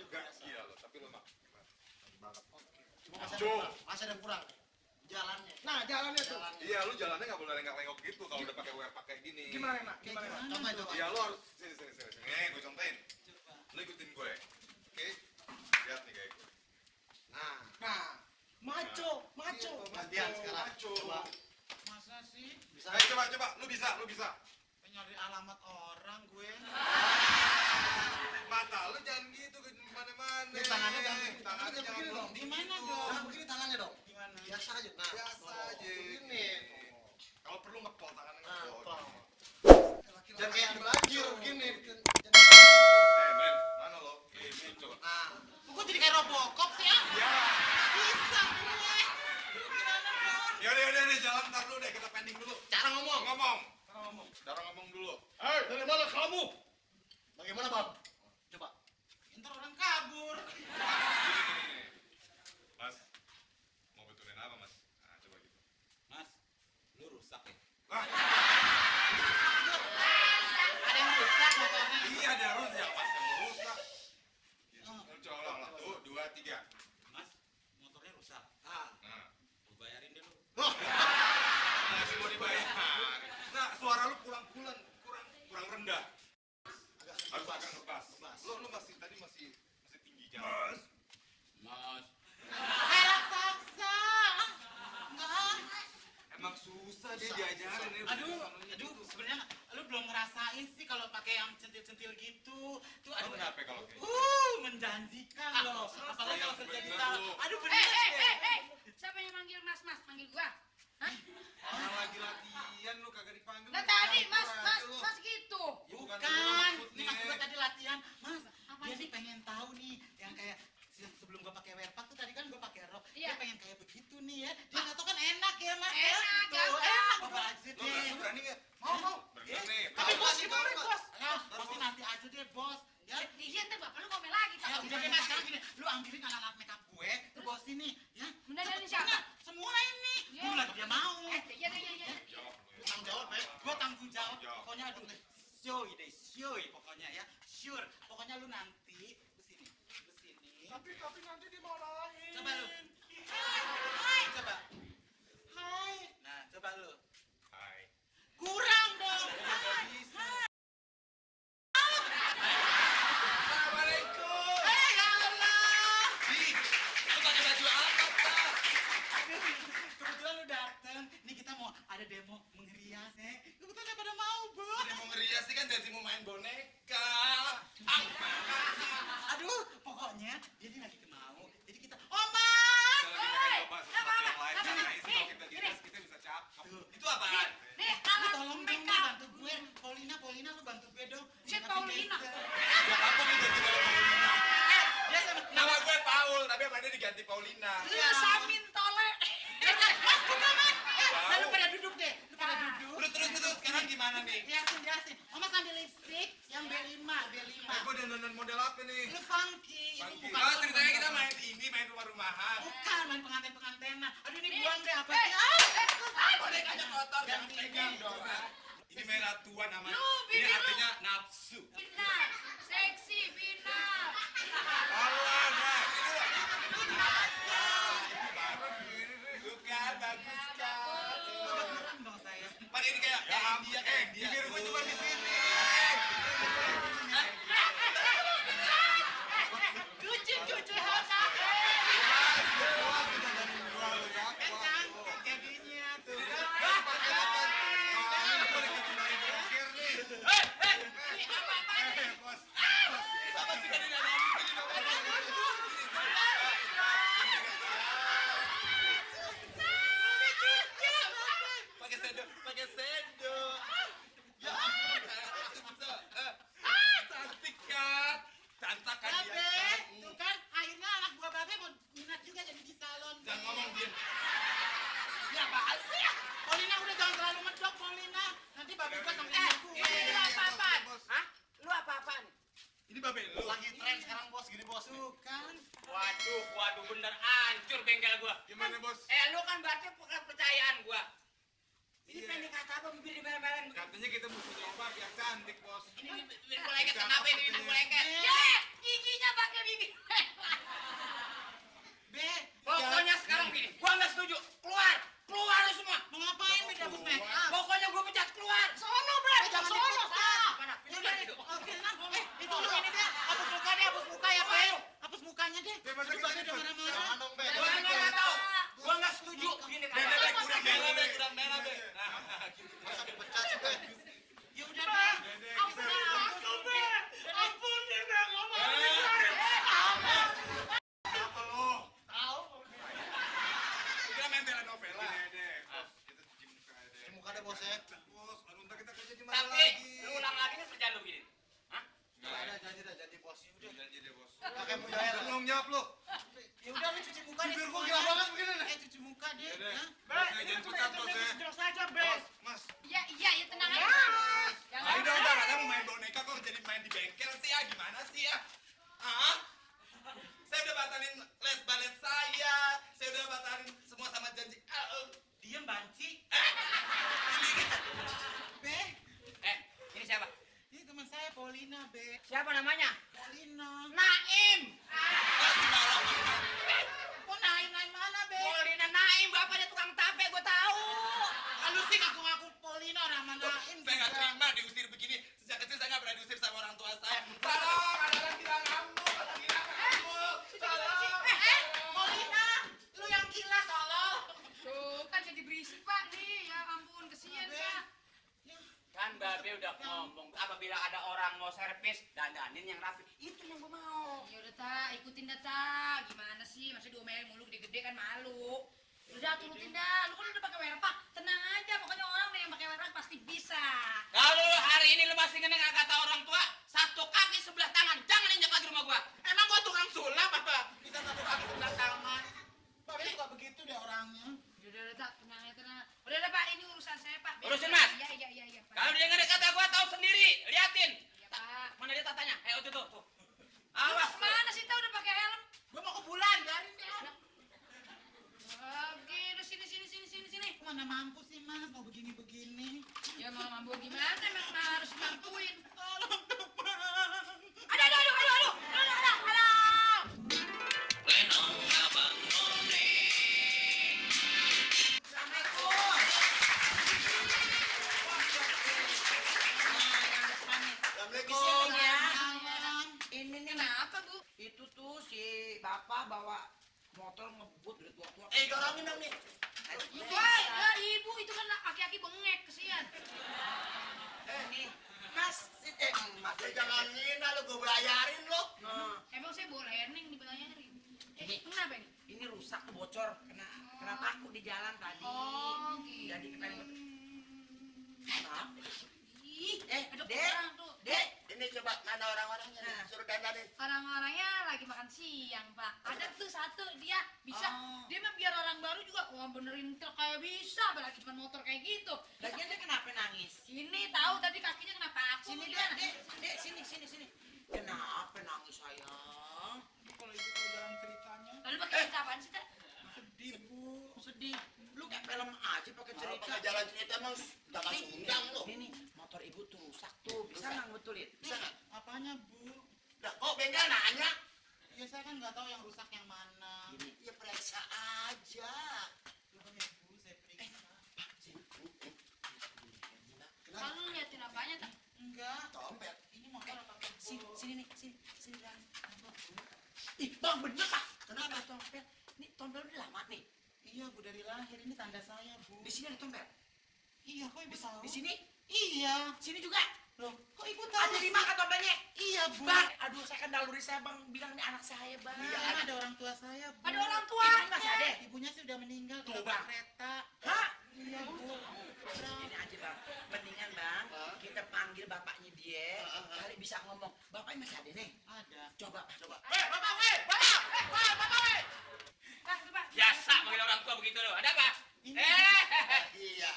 juga. Iya lo, tapi lo mah banget. Masih ada kurang jalannya. Nah, jalannya tuh. Iya, lu jalannya nggak boleh lengkap-lengkap gitu kalau udah pakai wear pakai gini. Gimana, Nak? Gimana, Nak? Coba. Iya, lo harus sini. Nih, gue contehin. Lo ikutin gue. Oke? Lihat nih kayak gue. Nah, maco. Gantian sekarang. Coba. Masa sih? Bisa. Coba. Lu bisa. Nyari alamat orang gue. Mata lu jangan gitu ke mana-mana. Tangannya Tangannya jangan begini dong. Gimana dong? Jangan begini tangannya dong. Gimana? Biasa aja. Nah, Biasa aja. Begini. Kalau perlu ngepol tangannya Nah, ngepol. jangan kayak ada banjir begini. Men, mana lo? Ini coba. Nah, Kok jadi kayak Robocop sih ya? Ya. Bisa gue. Gimana dong? Yaudah, jalan ntar dulu deh, kita pending dulu. cara ngomong. Cara ngomong dulu. Hei, dari mana kamu? Bagaimana, Bang? Coba. Ntar orang kabur. Gini. Mas, mau betulin apa mas? Nah, coba gitu. Mas, lu rusak ya? Wah, Ada yang rusak motornya. iya ada harus ya mas yang rusak. Coba ulang. 1, 2, 3. Mas, motornya rusak. Nah. Nah, Lu bayarin deh lu. masih mau dibayar. Nah, suara lu kurang rendah. Harus agak ngebas. Lu masih tinggi jangan. Mas. Raksasa. Enggak. Emang susah dia diajarin ya. Aduh, sebenarnya lu belum ngerasain sih kalau pakai yang centil-centil gitu. Tuh, Lu kenapa kalau kayak gitu? menjanjikan loh. Apalagi kalau kerja di bener sawah. lu. Aduh, bener deh. Siapa yang manggil mas? Manggil gua? Hah? Orang lagi latihan lu kagak dipanggil. Nah lu tadi campur aja lu. mas gitu. Ya, Bukan, itu ini maksudnya. maksud gua tadi latihan. Mas, Apa dia sih? nih pengen tahu nih yang kayak sebelum gua pakai wear pack tuh tadi kan gua pakai rok. Iya. Dia pengen kayak begitu nih ya. Dia nggak tahu kan enak ya, Mas. Enak, Tuh, gampang. enak Bapak aja Lu deh. berani nggak? Mau. Bener nih. Tapi Mau bos ngasih gimana, tahu, bos? Ayo, pasti nanti aja deh, bos. Ya. Iya ntar bapak lu ngomel lagi. Ya udah deh mas, sekarang gini, lu ambilin anak-anak makeup gue, tuh bawa sini, ya. Bener dari Cepet, siapa? bener. Semua ini. Iya. Gue lagi dia mau. Iya. Jawab lu ya. Tanggung jawab, ya. Gue tanggung jawab. Tanggung jawab. Pokoknya aduh, syoy pokoknya ya. Sure. Pokoknya lu nanti kesini. Tapi nanti dimarahin. Coba lu. Hai. Coba. Hai. Nah, coba lu. Hai. Kurang dong. Nggak bisa. Ya Allah. Ih, lu pakai baju apa, Pak? Aduh, kebetulan lu dateng. Nih kita mau ada demo mengerias ya. Kebetulan pada mau, bos. Dia mau ngerias sih kan jadi mau main boneka. Aduh, pokoknya dia nih lagi mau. Jadi kita, oh mas. Kita lagi pengen coba sesuatu yang lain. Nah, itu kalau kita ngerias kita bisa cakep. Itu apaan? Nih Lu alat tolong dong, make nih, up. bantu gue. Paulina lu bantu gue dong. Siapa Tapi Paulina? geser. Ya apa nih ganti nama Paulina? Dia sama Nama gue Paul, tapi apa dia diganti Paulina? Lu Samin tole. Mas, bukan mas. Tahu. Lu pada duduk deh. Lu pada duduk. Terus sekarang gimana nih? Jelasin. Mama sambil lipstick yang B5. Gue dandanan model apa nih? Lu funky. Ini Funky. bukan Oh, ceritanya kita main rumah-rumahan. Bukan, main pengantin-pengantenan. Aduh, ini buang deh apa Eh, sih? Bonekanya kotor, jangan Ganti pegang ini. dong. Ini merah tua namanya. Lu, Ini bibir lu. artinya nafsu. Binar. Seksi binar. Allah, nah. Lu kan bagus kan. Beneran dong saya. Pak ini kayak India. Bibir gue cuma di sini. Cucu Hana. Kan cantik jadinya tuh. Ini apa-apaan nih? Pakai sendok. Ya, cantik kan? Cantik kan dia? Babe, tuh kan akhirnya anak buah Babe mau minat juga jadi di salon. Jangan ngomong dia. Ya apaan sih? Paulina udah jangan terlalu medok, Paulina. Nanti Babe gua sama gue. Lu apa-apaan? Hah? Lu apa-apaan? Ini babe lu. Lagi tren sekarang, bos. Gini, bos. Tuh kan. Waduh bener hancur bengkel gua. Gimana bos? Lu kan berarti kepercayaan gua. Ini Iya. pendek kata apa bibir dimerah-merahin begitu? Katanya kita mesti nyoba biar cantik bos. Ini bibir gua lengket, kenapa ini bibir gua lengket? Ya, giginya pakai bibir. Be, Pokoknya sekarang gini, gua nggak setuju. Keluar, keluar lu semua. mau ngapain Be dapet make up? Pokoknya gua pecat keluar. Sono, Bre. Jangan Sono. dipecat. Mana? Ya udah, oke, itu lu ini deh, hapus muka deh, hapus muka ya, Be. Hapus mukanya deh. Aduh, Be udah marah-marah. Jangan dong, Be. Gua nggak tahu. Gua nggak setuju. Gini, Kurang merah, Be. Kurang merah, Be. Masa dipecat sih, Be? Ya udah, Be. Ampun deh, Be. Ngomong. Apa lo? Tahu. Kira main telenovela. Kita cuci muka deh. Cuci muka deh, bos ya. Bos, baru ntar kita kerja di mana Tapi lagi? lu ulang lagi nih kerjaan lu gini. Hah? Nggak ada, janji bos. Janji deh, Bos. Pakai mujair. Belum jawab lo. Ya udah, lu cuci muka deh. Bibir gua semuanya. gila banget begini nih. Cuci muka deh. Deh. Hah? Bos, saya jangan pecat, Bos ya. Sejak saja, Be. Bos, Mas. Iya, iya, ya tenang aja. Jangan. Ayo dong, udah katanya mau main boneka kok jadi main di bengkel sih ya? Gimana sih ya? Hah? Saya udah batalin les balet saya udah batalin semua sama janji. Diem, banci. Be, Ini siapa? ini teman saya Paulina, Be. Siapa namanya? Paulina. Naim. Kok naik mana, Be? Paulina Naim, bapaknya tukang tape, gua tahu. Lu sih ngaku-ngaku Paulina orang mana Naim. Saya nggak terima diusir begini. Sejak kecil saya nggak pernah diusir sama orang tua saya. Tolong, ada yang bilang kamu, Tolong. Paulina, lu yang gila tolol. Tuh, kan jadi berisik, Pak. Nih, ya ampun, kesian, Pak. Kan Babe udah ngomong, apabila ada orang mau servis, dandanin yang rapi. Itu yang gua mau. Ya udah, Tak, ikutin dah, Tak. Gimana sih? Masa diomelin mulu gede-gede kan malu. Udah turutin dah. Lu kan udah pakai werpak. Tenang aja, pokoknya orang deh yang pakai werpak pasti bisa. Kalau lu hari ini lu masih ngeneng kata orang tua, satu kaki sebelah tangan, jangan injak lagi rumah gua. Emang gua tukang sulap apa? Bisa satu kaki sebelah tangan. Babe suka begitu deh orangnya. Udah, Tak, tenang ya, tenang. Udah, Pak, ini urusan saya, Pak. Biar- Urusin, Mas. Iya, Pak. Kalau dia nggak kata gua tahu sendiri, liatin. Iya, Pak. Mana dia tatanya? Tuh. Lu Awas. kemana sih, Tak, udah pakai helm? Gua mau ke bulan, biarin deh. Oke, udah sini. Mana mampu sih, Mas, mau begini-begini. Ya mau mampu gimana? Emang harus mampuin. Tolong dong, Bang. Aduh. Assalamualaikum. ya. Aman. Ini nih, Kenapa, Bu? itu tuh si bapak bawa motor ngebut dari tua-tua. Dorongin dong nih. Woi, ya ibu itu kan aki-aki bengek, kesian. Nih, Mas, Mas. Jangan ngina lu, gue bayarin lo. Nah, Emang saya boleh neng dibayarin. Ini- Kenapa ini? ini rusak tuh bocor, kena paku di jalan tadi. Oh, gitu. Jadi kepengen Maaf. Ih, ada Dek. orang tuh. Dek, Ini coba mana orang-orangnya nih, Nah. suruh dandanin. Orang-orangnya lagi makan siang, Pak. Ada tuh satu dia bisa. Oh. Dia mah biar orang baru juga wah benerin truk kayak bisa, apalagi cuma motor kayak gitu. lagian dia kenapa nangis? Ini tahu tadi kakinya kena paku. Sini, gimana? Dek, sini. Kenapa nangis sayang? Kalau ibu tahu jalan ceritanya, Lalu pakai cerita apaan sih, Tak? sedih, Bu. Sedih. Lu kayak film aja pakai Kalau cerita. pakai jalan cerita emang jangan sundang lo. Nih, motor ibu tuh rusak tuh. Bisa nggak betulin? Bisa nggak? Apanya, Bu? Dah, kok bengkel nanya? Ya saya kan nggak tahu yang rusak yang mana. Gini, Ya periksa aja. Coba ya, Bu, saya periksa. Kenapa? Lalu liatin apanya, Tak? Enggak, Dompet. ini motor apa pakai sini nih, sini Bang. Ih, Bang, bener Pak. Kenapa? Ada tompel. Ini tompel udah lama nih. Iya, Bu, dari lahir ini tanda saya, Bu. Di sini ada tompel. Iya, kok ibu tahu? Di sini, Iya. sini juga. Loh, kok ibu tahu? Ada di mana tompelnya? Iya, Bu. Bang, aduh saya kan naluri saya Bang bilang ini anak saya Bang. Iya, ada orang tua saya, Bu. Ada orang tua. Ini masih ada. Ibunya sih udah meninggal Tuh, ketabrak Bang. kereta. Hah? Iya, Bu. Ini aja Bang. Mendingan Bang, kita panggil bapaknya dia. Kali bisa ngomong. Bapaknya masih ada nih. Ada. Coba, coba. Pak, coba. Biasa manggil orang tua begitu loh. Ada apa? Ini. Iya.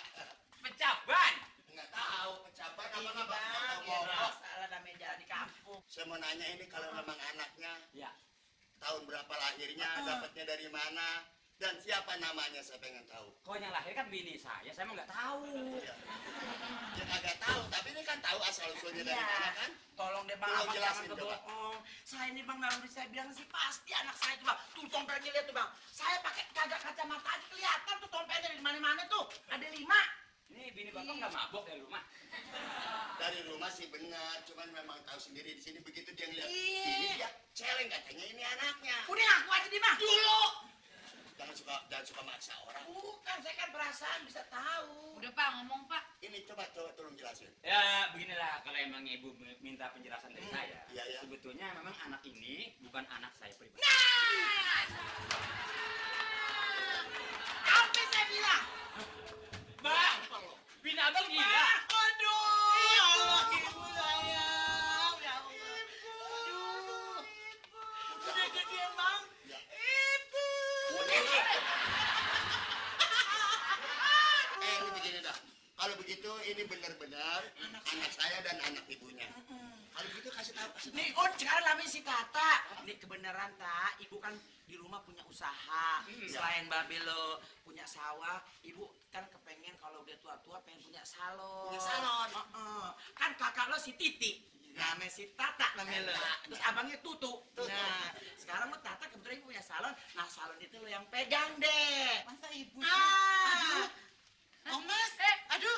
Pecah ban. Nggak tahu pejabat Ini apa Bang, apa ya masalah namanya jalan di kampung. Saya mau nanya ini kalau memang anaknya Ya. tahun berapa lahirnya, dapatnya dari mana, Dan siapa namanya saya pengen tahu. Kok yang lahir kan bini saya mah nggak tahu. Ya. Ya kagak tahu, tapi ini kan tahu asal usulnya dari Iya. mana kan? Tolong deh bang, Tolong abang jelasin, jangan coba. kebohong. Saya ini bang, baru saya bilang sih pasti anak saya itu bang. Tuh tompelnya lihat tuh bang. Saya pakai kagak kacamata aja kelihatan tuh tompelnya dari mana-mana tuh. Ada 5. Ini bini bapak nggak mabok dari rumah. Dari rumah sih benar, cuman memang tahu sendiri di sini begitu dia ngeliat Iya. ini dia celeng katanya ini anaknya. Udah ngaku aja dia mah. Dulu. Jangan suka maksa orang. Bukan, saya kan perasaan bisa tahu. Udah Pak, ngomong Pak. Ini coba tolong jelasin. Ya beginilah kalau emang ibu minta penjelasan dari saya. Iya, iya. Sebetulnya memang anak ini bukan anak saya pribadi. Apa saya bilang? Bang, bini abang gila. Aduh. Ya Allah, ibu sayang. Ya Allah. Aduh. Udah gede bang. Ya. Ibu. Ini begini dah. Kalau begitu ini benar-benar anak saya dan anak ibunya. Kalau begitu kasih tahu. Nih, sekarang namanya si Tata. Ini kebenaran, Tak. Ibu kan di rumah punya usaha. Selain Babe lo punya sawah, Ibu kan kepengen kalau udah tua-tua pengen punya salon. Punya salon. Kan kakak lo si Titi. Namanya si Tata namanya lo. Terus abangnya Tutu. Nah, sekarang lo Tata kebetulan punya salon. Nah, salon itu lo yang pegang deh. Masa ibu sih? Ah. Aduh. Oh mas, aduh,